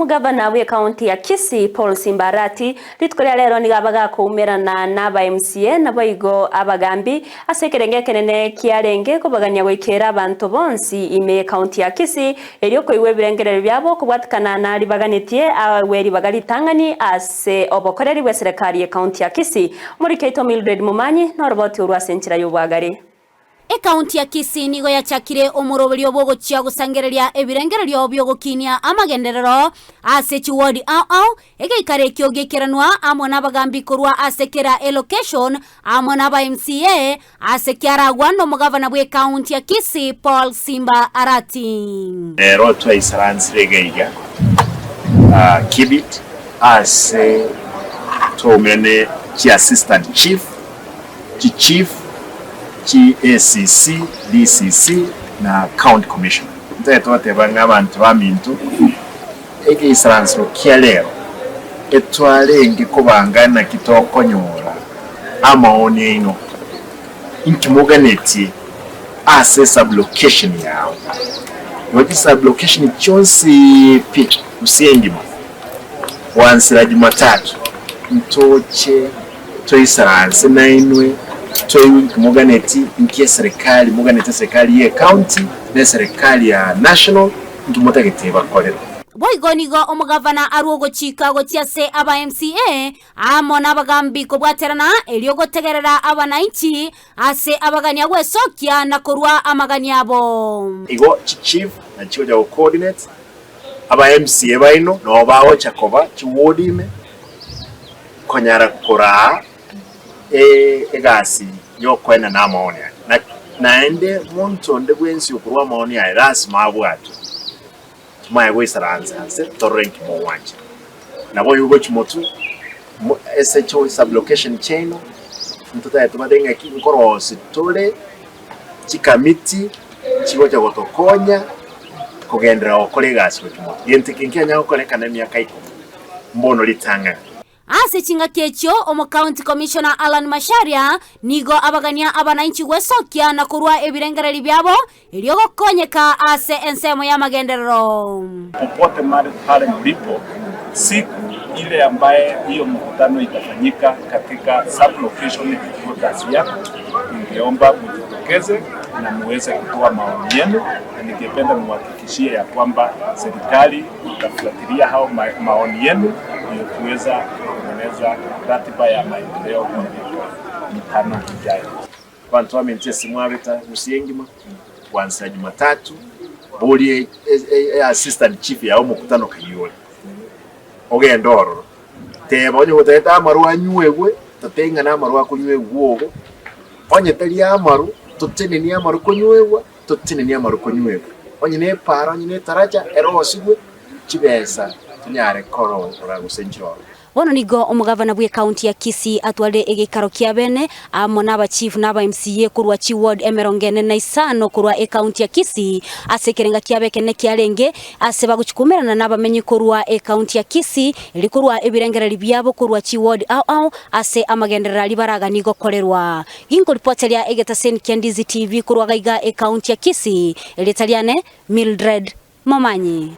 Omogavana bw'ecounty ya Kisii Paul Simba Arati rituko ria rero nigo abagakoumerana na aba MCA naboigo abagambi ase ekerengo ekenene kiarenge kobagania goikera abanto bonsi ime y'ecounty ya Kisii erio koigwa ebirengererio biabo kobwatikana na ribaganetie aegwe ribaga ritang'ani ase obokoreri bw'eserekari y'ecounty ya Kisii. Omoriki oito Mildred Momanyi noroboti orwo ase enchera y'obwagare. Ekaunti ya Kisii nigo yachakire omoroberio bw'ogochia gosangereria ebirengererio bi'ogokinia amagenderero ase chiwodi ao ao, egeikaro ekio geikeranwa amo nabagambi korwa ase kera elocation amo naba MCA ase kiaragwa nomogavana bw'ekaunti ya Kisii Paul Simba Arati. Rero twaisaransire iga iga Kibit ase twaumerane chiassistant chief chichief, chi ACC, DCC na county commissioner. Ntagete goteba ng'a abanto baminto egeisaransero kia rero etwarenge kobanga naki tokonyora amaoni aino, inki moganetie ase esublocation yao. Igo chisublocation chionsi pi gose engima goansera Jumatatu ntoche Toisaranse nainwe, toigwe inki moganeti, inki eserekari moganeti eserekari ye county na eserekari ya national, inki motagete ebakorere. Boigo nigo omogavana arwe ogochika gochia ase aba MCA amo nabagambi kobwaterana erio gotegerera abananchi ase abagania gwesokia na korua amagania abo. Igo chichief nachio chigocha go coordinate aba MCA baino nabo bagocha koba chiward ime. Konyara koraa egasi y'okoenana amaoni aye, na naende monto onde bwensi okorua amaoni aye lasima abwatwe. Tomaye goisaransa nse torore nki mogwancha. Nabo oyio gochia motwe ase sublocation chiaino ntotaete tobate ng'aki nkorosi tore chikamiti chigocha gotokonya kogenderera gokora egasi gochia motwe. Gento eke nkianya gokorekana emiaka ikomi mbono ritang'ani. Ase chingaki echio, Omocounty Commissioner Allan Macharia nigo abagania abananchi gwesokia na korua ebirengererio biabo erio gokonyeka ase ensemo y'amagenderero. Popote mahali pale mlipo, siku ile ambaye hiyo mkutano itafanyika katika sub-location headquarters yako, ningeomba mjitokeze na muweze kutoa maoni yenu, na ningependa niwahakikishie ya kwamba serikali itafuatilia hao maoni yenu ndio kuweza kutengeneza ratiba ya maendeleo kwa miaka mitano ijayo. Abanto baminto ase mwabeta gose engima kwansa Jumatatu borie assistant chief yao omokutano kayio ore ogende ororo teba onye gotagete amarwa anyuegwe tote ng'a namarwa akonywegwa ogo onye tari amarwa totenenie amarwa konywegwa Totenenie amaru konywegwa, onye nepaara, onye netaracha erosigwe chibesa tonyare korora gose nchiroro. Bono nigo omogavana bw'ecounty ya Kisii atwarire egeikaro kia bene amo na abachief na aba MCA korwa chiward emerongo ene na isano korwa ecounty ya Kisii ase ekerenga kiabo ekenene kiarenge ase bagochia koumerana na abamenyi korwa ecounty ya Kisii erio korwa ebirengererio biabo korwa chiward ao ao ase amagenderero aria baraganie gokorerwa. Ginkoripoteria egetaseni kia Ndizi TV korwa gaiga ekaunti ya Kisii, erieta riane Mildred Momanyi.